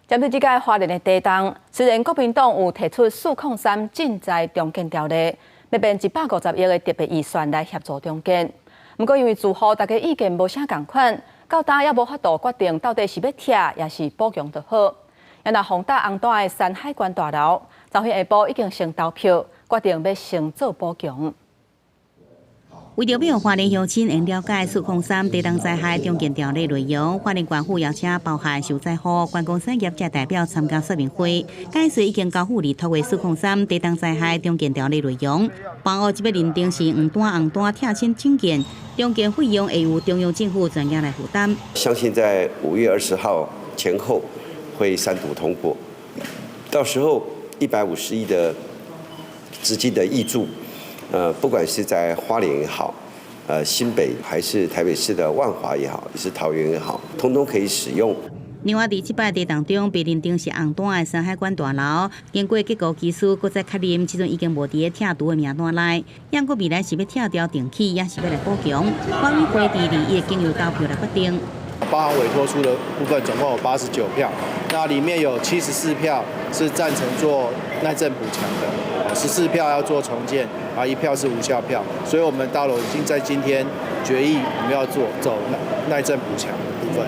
針對這屆花蓮的地動，雖然國民黨有提出403震災重建條例，欲編150億的特別預算來協助重建，毋過因為住戶大家意見無啥仝款，到今猶無法度決定到底是欲拆抑是補強就好。若風打紅單的山海關大樓，昨昏下晡已經先投票，決定欲先做補強。為著欲予花蓮鄉親會了解403地動災害重建條例內容，花蓮縣府邀請包含受災戶、觀光產業者代表參加說明會，解說已經交付立托的四空三地動災害重建條例內容。辦學這欲認定是黃單紅單拆遷整建，重建費用會由中央政府專業來負擔。相信在5月20號前後會三讀通過，到時候150億的資金的挹注。不管是在花蓮也好，新北還是台北市的萬華也好，也是桃園也好，通通可以使用。另外，佇這擺地動中被認定是紅單的山海關大樓，經過結構技師閣再確認，這陣已經無佇咧拆除的名單內。毋過未來是欲拆掉重起，抑是欲來補強，管委會佇2日經由投票來決定。包含委託書的部分，總共有89票，那裡面有74票是贊成做耐震補強的，14票要做重建，啊，1票是無效票，所以我們大樓已經在今天決議，我們要做走耐震補強的部分。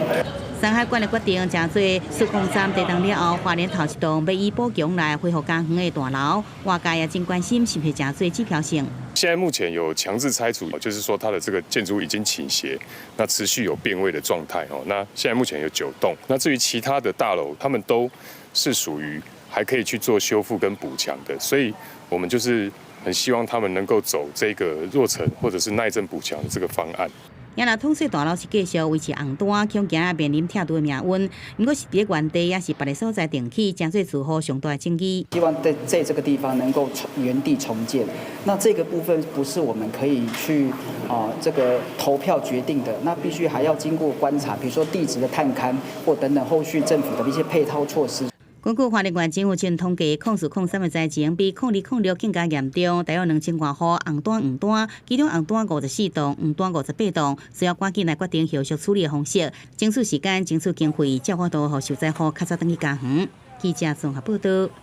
山海關的決定，成做403地動了後，花蓮頭一棟欲以補強來恢復家園的大樓，外界也真關心是毋是成做指標性。現在目前有強制拆除，就是說它的這個建築物已經傾斜，那持續有變位的狀態哦。那現在目前有九棟，那至於其他的大樓，他們都是屬於還可以去做修復跟補強的，所以我們就是很希望他們能夠走這個弱層或者是耐震補強的這個方案。也若統稅大樓是繼續維持紅單，恐驚面臨拆除的命運。毋過是佇原地，抑是別个所在重起，成做住戶上大的爭議。希望在這個地方能夠原地重建。那這個部分不是我們可以去這個投票決定的，那必須還要經過觀察，比如說地質的探勘或等等後續政府的一些配套措施。根據花蓮縣政府前統計，0403的災情比0206更加嚴重，大約2000外戶紅單黃單，其中紅單54棟，黃單58棟，需要趕緊來決定後續處理的方式，爭取時間，爭取經費，才有法度予受災戶較早轉去家園。記者綜合報道。